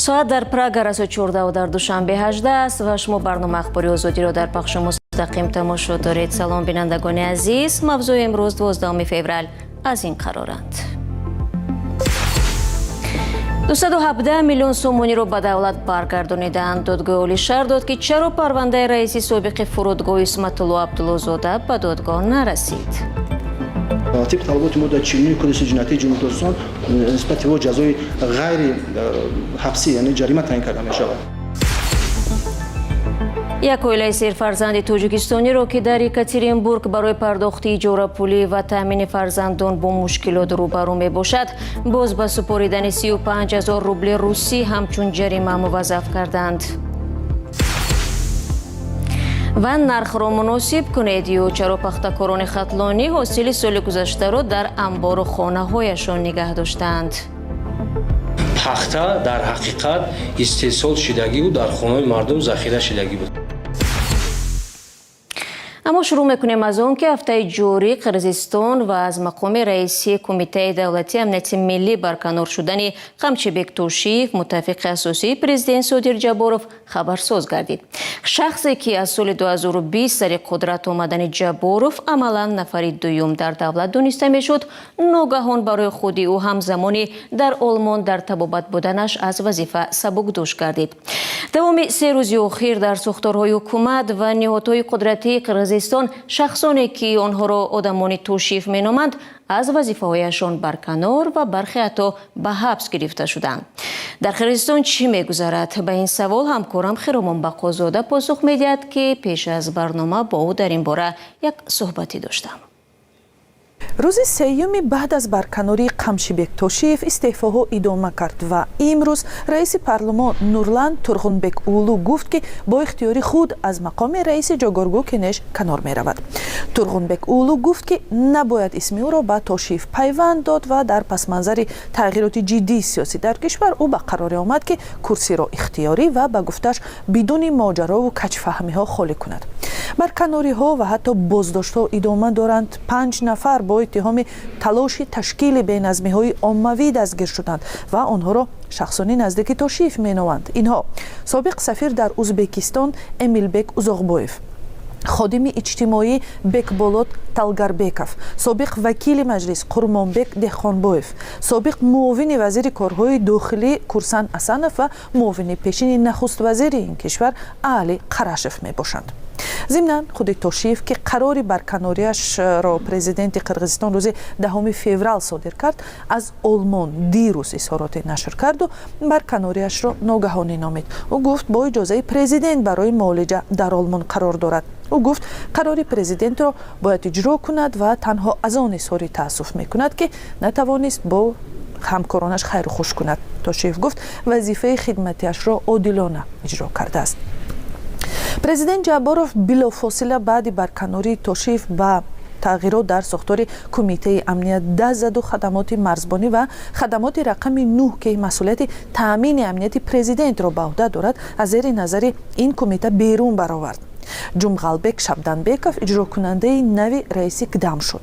Соат дар Прага расо 14 дар Душанбе 18 аст ва шумо барномаи Ахбори Озодиро дар пахши мустақим тамошо доред. Салом, бинандагони азиз. Мавзӯи имрӯз, 12 феврал, аз ин қароранд: 217 миллион сомониро ба давлат баргардониданд. Додгоҳи олӣ шарҳ дод, ки чаро парвандаи раиси собиқи фурудгоҳ Исматулло Абдуллозода ба додгоҳ нарасид. Тибқи талаботи моддаи 49 Кодекси ҷиноятии Ҷумҳурии Тоҷикистон, нисбати ӯ ҷазои ғайри ҳабсӣ, яъне ҷарима таъин карда мешавад. Як оилаи серфарзанди тоҷикистониро, ки дар Екатеринбург барои пардохти иҷорапулӣ ва таъмини фарзандон бо мушкилот рӯбарӯ мебошад, боз ба супоридани 35 ҳазор рубли русӣ ҳамчун ҷарима муваззаф карданд. Ва нархро муносиб кунед ё чаро пахтакорони хатлонӣ ҳосили соли гузаштаро дар амбору хонаҳояшон нигаҳ доштаанд? Пахта дар ҳақиқат истеҳсол шидагӣ буд, дар хонаҳои мардум захира шидагӣ буд. Аммо шурӯъ мекунем аз он, ки ҳафтаи ҷорӣ Қирғизистон ва аз мақоми раиси Кумитаи давлатии амнияти миллӣ барканор шудани Қамчибек Тошиев, муттафиқи асосии президент Содир Ҷаборов, хабарсоз гардид. Шахсе, ки аз соли 2020 сари қудрат омадани Ҷаборов амалан нафари дуюм дар давлат дониста мешуд, ногаҳон барои худи ӯ ҳам замони дар Олмон дар табобат буданаш аз вазифа сабукдӯш гардид. Давоми 3 рӯзи охир дар сохторҳои ҳукумат ва ниҳодҳои қудратии Қирғизистон шахсоне, ки онҳоро одамони Тошиев меноманд, аз вазифаҳояшон барканор ва бархе ҳатто ба ҳабс гирифта шуданд. Дар Қирғизистон чӣ мегузарад? Ба ин савол ҳамкорам Хиромон Бақозода посух медиҳад, ки пеш аз барнома бо ӯ дар ин бора як суҳбатӣ доштам. Рӯзи сеюми баъд аз барканории Қамшибек Тошиев истеъфоҳо идома кард ва имрӯз раиси парлумон Нурлан Турғунбек Уулу гуфт, ки бо ихтиёри худ аз мақоми раиси Жогорку Кенеш канор меравад. Турғунбек Уулу гуфт, ки набояд исми ӯро ба Тошиев пайванд дод ва дар пасманзари тағйироти ҷиддии сиёсӣ дар кишвар ӯ ба қароре омад, ки курсиро ихтиёрӣ ва, ба гуфташ, бидуни моҷарову каҷфаҳмиҳо холӣ кунад. Барканориҳо ва ҳатто боздоштҳо идома доранд. Панҷ нафар бо иттиҳоми талоши ташкили беназмиҳои оммавӣ дастгир шуданд ва онҳоро шахсони наздики Тошиев меноманд. Инҳо: собиқ сафир дар Узбекистон Эмилбек Узоқбоев, ходими иҷтимоӣ Бекболот Талгарбеков, собиқ вакили маҷлис Қурмонбек Деҳқонбоев, собиқ муовини вазири корҳои дохилӣ Курсан Асанов ва муовини пешини нахуствазири ин кишвар Аали Қарашев мебошанд. Зимнан, худи Тошиев, ки қарори барканориашро президенти Қирғизистон рӯзи 10 феврал содир кард, аз Олмон дирӯз изҳороте нашр карду барканориашро ногаҳонӣ номид. Ӯ гуфт, бо иҷозаи президент барои муолиҷа дар Олмон қарор дорад. Ӯ гуфт, қарори президентро бояд иҷро кунад ва танҳо аз он изҳори таассуф мекунад, ки натавонист бо ҳамкоронаш хайру хуш кунад. Тошиев гуфт, вазифаи хидматиашро одилона иҷро кардааст. Президент Ҷабборов билофосила баъди барканории Тошиев ба тағйирот дар сохтори Кумитаи амният даст заду хадамоти марзбонӣ ва хадамоти рақами 9, ки масъулияти таъмини амнияти президентро ба ӯҳда дорад, аз зери назари ин кумита берун баровард. Ҷумғалбек Шабданбеков иҷрокунандаи нави раиси КДАМ шуд.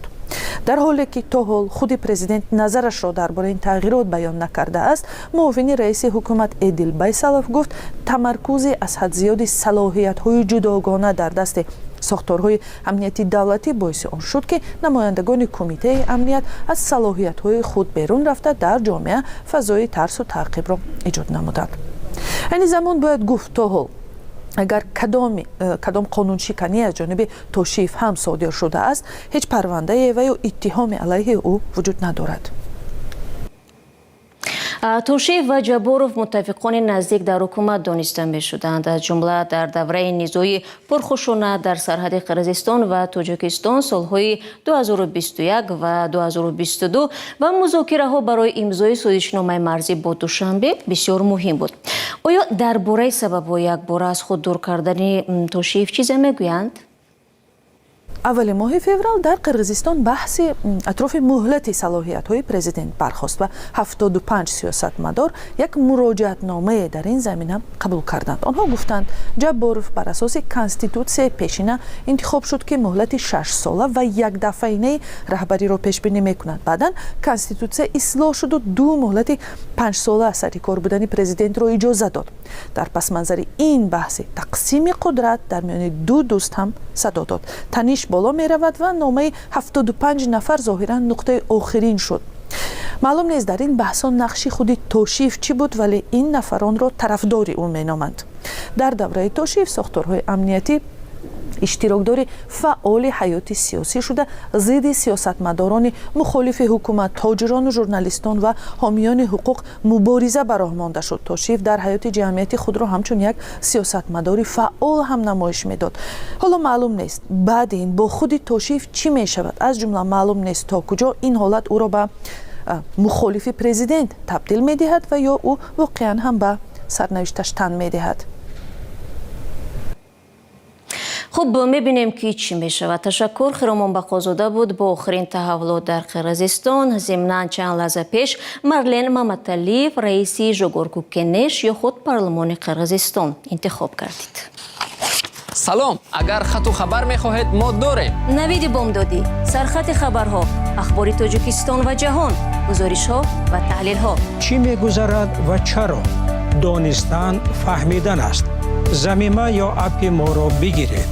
Дар ҳоле ки то ҳол худи президент назарашро дар бораи ин тағйирот баён накардааст, муовини раиси ҳукумат Эдил Байсалов гуфт, тамаркузи аз ҳад зиёди салоҳиятҳои ҷудогона дар дасти сохторҳои амнияти давлатӣ боиси он шуд, ки намояндагони Кумитаи амният аз салоҳиятҳои худ берун рафта, дар ҷомеа фазои тарсу таъқибро эҷод намуданд. Айни замон бояд гуфт, то ҳол агар кадом қонуншиканӣ аз ҷониби Тошиев ҳам содир шудааст, ҳеҷ парвандае ва ё иттиҳоме алайҳи ӯ вуҷуд надорад. Тошиев ва Ҷаборов муттафиқони наздик дар ҳукумат дониста мешуданд. Аз ҷумла дар давраи низои пурхушунат дар сарҳади Қирғизистон ва Тоҷикистон солҳои 2021 ва 2022 ва музокираҳо барои имзои созишномаи марзӣ бо Душанбе бисёр муҳим буд. Оё дар бораи сабабҳои якбора аз худ дур кардани Тошиев чизе мегӯянд? Аввали моҳи феврал дар Қирғизистон баҳси атрофи муҳлати салоҳиятҳои президент бархост ва 75 сиёсатмадор як муроҷиатномае дар ин замина қабул карданд. Онҳо гуфтанд, Ҷабборов бар асоси конститутсияи пешина интихоб шуд, ки муҳлати 6-сола ва якдафъаинаи раҳбариро пешбинӣ мекунад. Баъдан конститутсия ислоҳ шуду ду муҳлати 5-сола сари кор будани президентро иҷоза дод. Дар пасманзари ин баҳси тақсими қудрат дар миёни ду дӯст ҳам садо дод. Таниш боло меравад ва номаи 75 нафар зоҳиран нуқтаи охирин шуд. Маълум нест, дар ин баҳсҳо нақши худи Тошиев чӣ буд, вале ин нафаронро тарафдори ӯ меноманд. Дар давраи Тошиев сохторҳои амниятӣ иштирокдори фаъоли ҳаёти сиёсӣ шуда, зидди сиёсатмадорони мухолифи ҳукумат, тоҷирону журналистон ва ҳомиёни ҳуқуқ мубориза ба роҳ монда шуд. Тошиев дар ҳаёти ҷамъиятӣ худро ҳамчун як сиёсатмадори фаъол ҳам намоиш медод. Ҳоло маълум нест, баъди ин бо худи Тошиев чӣ мешавад. Аз ҷумла маълум нест, то куҷо ин ҳолат ӯро ба мухолифи президент табдил медиҳад ва ё ӯ воқеан ҳам ба сарнавишташ тан медиҳад. Хуб, мебинем, ки чӣ мешавад. Ташаккур. Хиромон Бақозода буд бо охирин таҳаввулот дар Қирғизистон. Зимнан, чанд лаҳза пеш Марлен Маматалиев раиси Жогорку Кенеш ё худ парлумони Қирғизистон интихоб гардид. Салом, агар хату хабар мехоҳед, мо дорем. Навиди бомдодӣ, сархати хабарҳо, ахбори Тоҷикистон ва ҷаҳон, гузоришҳо ва таҳлилҳо. Чӣ мегузарад ва чаро? Донистан фаҳмидан аст. Замима ё аппи моро бигиред.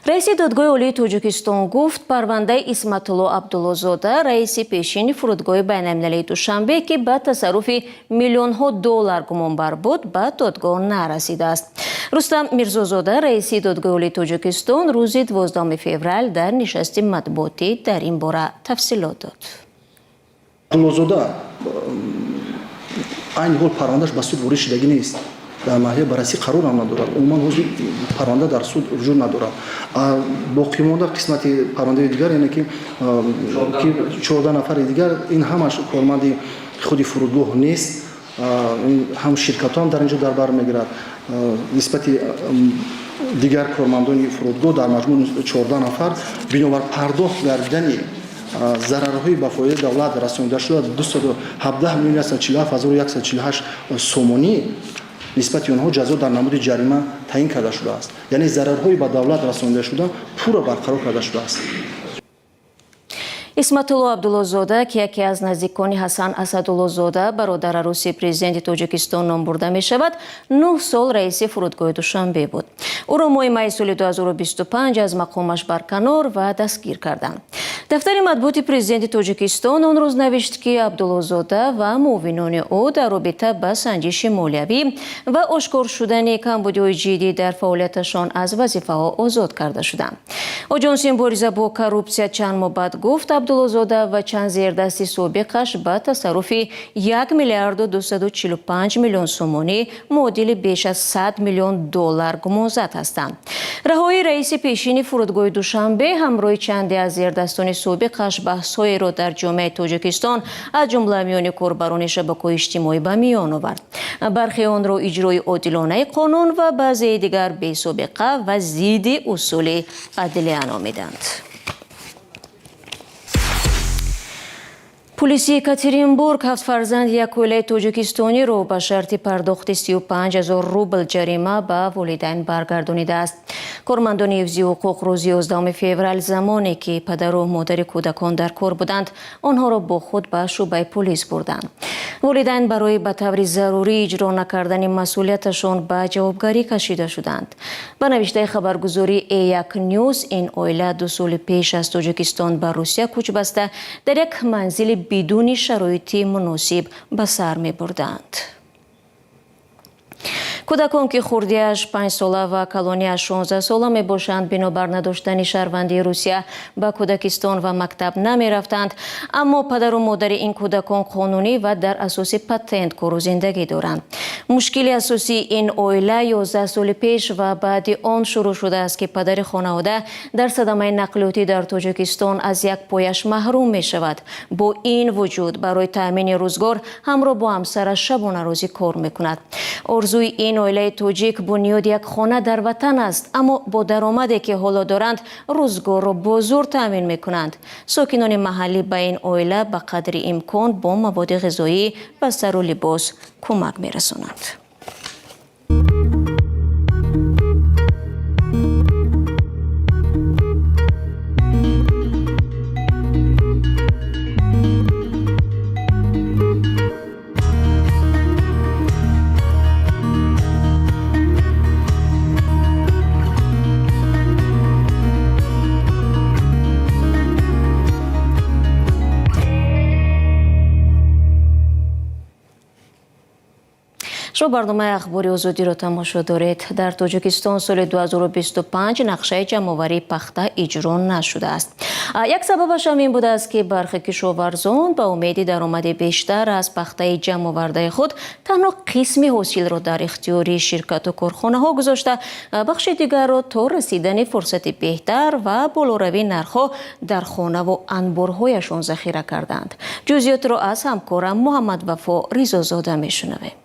Раиси Додгоҳи Олии Тоҷикистон гуфт, парвандаи Исматулло Абдуллозода, раиси пешини фурудгоҳи байналмилалии Душанбе, ки ба тасарруфи миллионҳо доллар гумонбар буд, ба додгоҳ нарасидааст. Рустам Мирзозода, раиси Додгоҳи Олии Тоҷикистон, рӯзи 12 феврал дар нишасти матбуотӣ дар ин бора тафсилот дод. Абдуллозода айни ҳол парвандааш ба суд ворид шудагӣ нест, дар марҳилаи баррасӣ қарорам надорад. Умуман, ҳозир парванда дар суд вуҷуд надорад. Боқимонда қисмати парвандаи дигар, яъне ки 14 нафари дигар, ин ҳамаш корманди худи фурудгоҳ нест, ҳам ширкатҳоам дар ин ҷо дар бар мегирад. Нисбати дигар кормандони фурудгоҳ, дар маҷмӯъ 14 нафар, бинобар пардохт гардидани зарарҳои ба фоидаи давлат расонида шуда 217 миллион 147 ҳазору 148 сомонӣ, нисбати онҳо ҷазо дар намуди ҷарима таъин карда шудааст. Яъне зарарҳои ба давлат расонида шуда пурра барқарор карда шудааст. Исматулло Абдуллозода, ки яке аз наздикони Ҳасан Асадуллозода, бародараруси президенти Тоҷикистон, ном бурда мешавад, 9 сол раиси фурудгоҳи Душанбе буд. Ӯро моҳи майи соли 2025 аз мақомаш барканор ва дастгир карданд. Дафтари матбуоти президенти Тоҷикистон он рӯз навишт, ки Абдуллозода ва муовинони ӯ дар робита ба санҷиши молиявӣ ва ошкор шудани камбудиҳои ҷиддӣ дар фаъолияташон аз вазифаҳо озод карда шуданд. Оҷонсии мубориза бо коррупсия чанд моҳ баъд гуфт, Абдуллозода ва чанд зердасти собиқаш ба тасарруфи 1 миллиарду 245 миллион сомонӣ, муодили беш аз 100 миллион доллар, гумонзад ҳастанд. Раҳоии раиси пешини фурудгоҳи Душанбе ҳамроҳи чанде аз зердастони собиқаш баҳсҳоеро дар ҷомеаи Тоҷикистон, аз ҷумла миёни корбарони шабакаҳои иҷтимоӣ, ба миён овард. Бархе онро иҷрои одилонаи қонун ва баъзеи дигар бесобиқа ва зидди усули адлия номиданд. Пулиси Екатеринбург ҳафт фарзанди як оилаи тоҷикистониро ба шарти пардохти 35 000 рубл ҷарима ба волидайн баргардонидааст. Кормандони ҳифзи ҳуқуқ рӯзи 11 феврал, замоне ки падару модари кӯдакон дар кор буданд, онҳоро бо худ ба шӯъбаи полис бурданд. Волидайн барои ба таври зарурӣ иҷро накардани масъулияташон ба ҷавобгарӣ кашида шуданд. Ба навиштаи хабаргузории Э1 Нюз, ин оила 2 соли пеш аз Тоҷикистон ба Русия кӯч баста, дар як манзили бидуни шароити муносиб ба сар мебурданд. Кӯдакон, ки хурдиаш 5-сола ва калониаш 16-сола мебошанд, бинобар надоштани шаҳрвандии Русия ба кӯдакистон ва мактаб намерафтанд. Аммо падару модари ин кӯдакон қонунӣ ва дар асоси патент кору зиндагӣ доранд. Мушкили асосии ин оила 11 соли пеш ва баъди он шурӯъ шудааст, ки падари хонавода дар садамаи нақлиётӣ дар Тоҷикистон аз як пояш маҳрум мешавад. Бо ин вуҷуд, барои таъмини рӯзгор ҳамроҳ бо ҳамсараш шабонарӯзӣ кор мекунад. Орзуи ин Оилаи тоҷик бунёди як хона дар ватан аст, аммо бо даромаде ки ҳоло доранд, рӯзгорро бо зӯр таъмин мекунанд. Сокинони маҳаллӣ ба ин оила ба қадри имкон бо маводи ғизоӣ ва сару либос кӯмак мерасонанд. Шумо барномаи Ахбори Озодиро тамошо доред. Дар Тоҷикистон соли 2025 нақшаи ҷамъоварии пахта иҷро нашудааст. Як сабабаш ҳам ин будааст, ки бархе кишоварзон ба умеди даромади бештар аз пахтаи ҷамъовардаи худ танҳо қисми ҳосилро дар ихтиёри ширкату корхонаҳо гузошта, бахши дигарро то расидани фурсати беҳтар ва болоравии нархҳо дар хонаву анборҳояшон захира карданд. Ҷузъиётро аз ҳамкорам Муҳаммадвафо Ризозода мешунавем.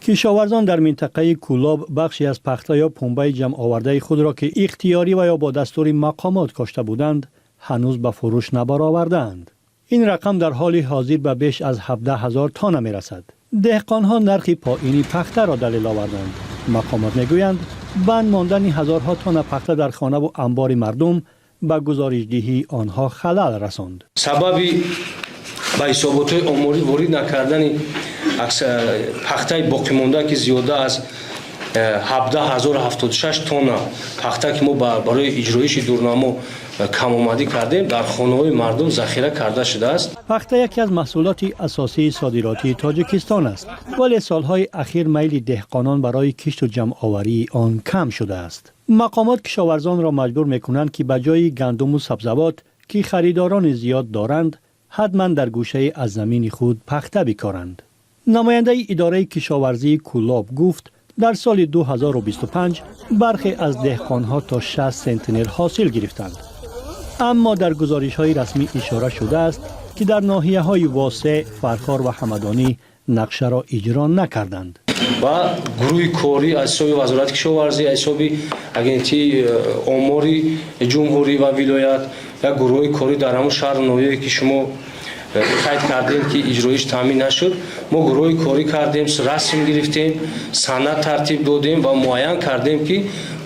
Кишоварзон дар минтақаи Кӯлоб бахше аз пахта ё пунбаи ҷамъовардаи худро, ки ихтиёрӣ ва ё бо дастури мақомот кошта буданд, ҳанӯз ба фурӯш набаровардаанд. Ин рақам дар ҳоли ҳозир ба беш аз 17 ҳазор тонна мерасад. Деҳқонҳо нархи поини пахтаро далел оварданд. Мақомот мегӯянд, банд мондани ҳазорҳо тонна пахта дар хонаву амбори мардум ба гузоришдиҳии онҳо халал расонд. Сабаби ба ҳисоботҳои оморӣ ворид накардани пахтаи боқимонда, ки зиёда аз 17076 тонна пахта, ки мо барои иҷроиши дурнамо камомадӣ кардем, дар хонаҳои мардум захира карда шудааст. Пахта яке аз маҳсулоти асосии содиротии Тоҷикистон аст, вале солҳои ахир майли деҳқонон барои кишту ҷамъоварии он кам шудааст. Мақомот кишоварзонро маҷбур мекунанд, ки ба ҷои гандуму сабзавот, ки харидорони зиёд доранд, ҳатман дар гӯшае аз замини худ пахта бикоранд. Намояндаи идораи кишоварзии Кӯлоб гуфт, дар соли 2025 бархе аз деҳқонҳо то 60 сентнер ҳосил гирифтанд, аммо дар гузоришҳои расмӣ ишора шудааст, ки дар ноҳияҳои Восеъ, Фархор ва Ҳамадонӣ нақшаро иҷро накарданд. Ва гурӯҳи корӣ аз ҳисоби Вазорати кишоварзӣ, аз ҳисоби Агентии омори ҷумҳурӣ ва вилоят як гурӯҳи корӣ дар ҳамон шаҳру ноҳияе, ки шумо қайд кардем, ки иҷроиш таъмин нашуд, мо гурӯҳи корӣ кардем, расм гирифтем, санад тартиб додем ва муайян кардем, ки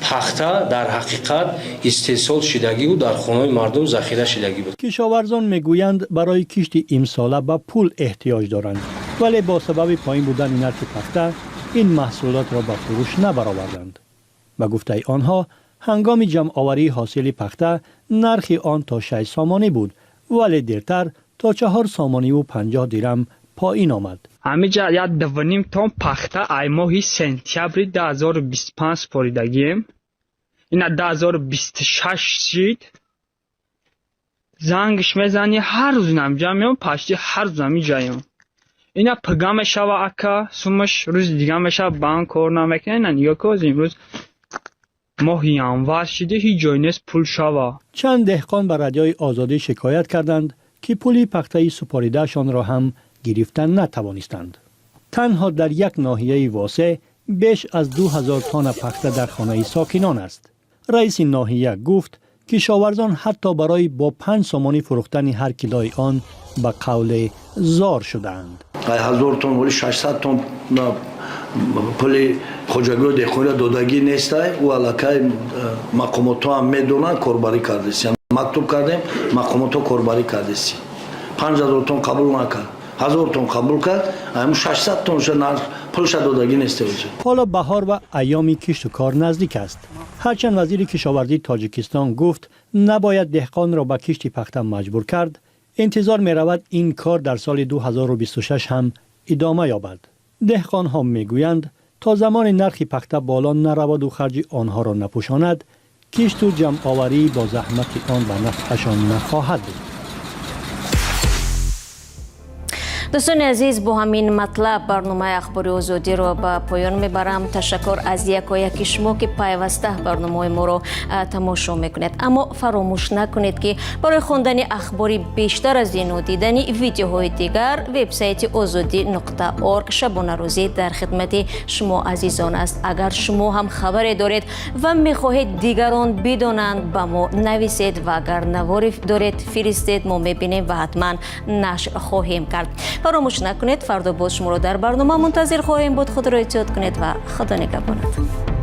пахта дар ҳақиқат истеҳсол шидагиву дар хонаҳои мардум захира шидагӣ буд. Кишоварзон мегӯянд, барои кишти имсола ба пул эҳтиёҷ доранд, вале бо сабаби поин будани нархи пахта ин маҳсулотро ба фурӯш набароварданд. Ба гуфтаи онҳо, ҳангоми ҷамъоварии ҳосили пахта нархи он то 6 сомонӣ буд, вале дертар то 4 сомониву 50 дирам поин омад. Ҳамиҷа як дувним тон пахта ай моҳи сентябри 2025 супоридагием. Ина 2026 шид. Зангш мезани, ҳар рӯз инамҷа меом, пашти ҳар рӯз ҳамиҷаем. Ина пига мешава, ака, сумаш рӯзи дига мешава, банк кор намекунад. Ина нигоҳ ку, имрӯз моҳи январ шида, ҳеҷ ҷой нест пул шава. Чанд деҳқон ба Радиои Озодӣ шикоят карданд, ки пули пахтаи супоридаашонро ҳам гирифта натавонистанд. Танҳо дар як ноҳияи Восеъ беш аз 2000 тонна пахта дар хонаи сокинон аст. Раиси ноҳия гуфт, кишоварзон ҳатто барои бо 5 сомонӣ фурӯхтани ҳар килои он ба қавле зор шудаанд. 1000 тон, вали 600 тон пули хоҷагиҳои деҳқониро додагӣ нестай. Ӯ аллакай мақомотҳо ҳам медонанд, корбарӣ кардеси. Мактуб кардем, мақомотҳо корбарӣ кардеси. 5000 тон қабул накард, 1000 тон қабул кард, ҳамн 600 тонша нарх пулша додагӣ несте. Ҳоло баҳор ва айёми кишту кор наздик аст. Ҳарчанд вазири кишоварзии Тоҷикистон гуфт, набояд деҳқонро ба кишти пахта маҷбур кард, интизор меравад, ин кор дар соли 2026 ҳам идома ёбад. Деҳқонҳо мегӯянд, то замони нархи пахта боло нараваду харҷи онҳоро напӯшонад, кишту ҷамъоварӣ бо заҳмати он ба нафъашон нахоҳад буд. Дӯстони азиз, бо ҳамин матлаб барномаи Ахбори Озодиро ба поён мебарам. Ташаккур аз якояки шумо, ки пайваста барномаҳои моро тамошо мекунед. Аммо фаромӯш накунед, ки барои хондани ахбори бештар аз ину дидани видеоҳои дигар вебсайти озодӣ.орг шабонарӯзӣ дар хидмати шумо азизон аст. Агар шумо ҳам хабаре доред ва мехоҳед дигарон бидонанд, ба мо нависед ва агар наворе доред, фиристед, мо мебинем ва ҳатман нашр хоҳем кард. Фаромӯш накунед, фардо боз шуморо дар барнома мунтазир хоҳем буд. Худро эҳтиёт кунед ва Худо нигаҳбонатон.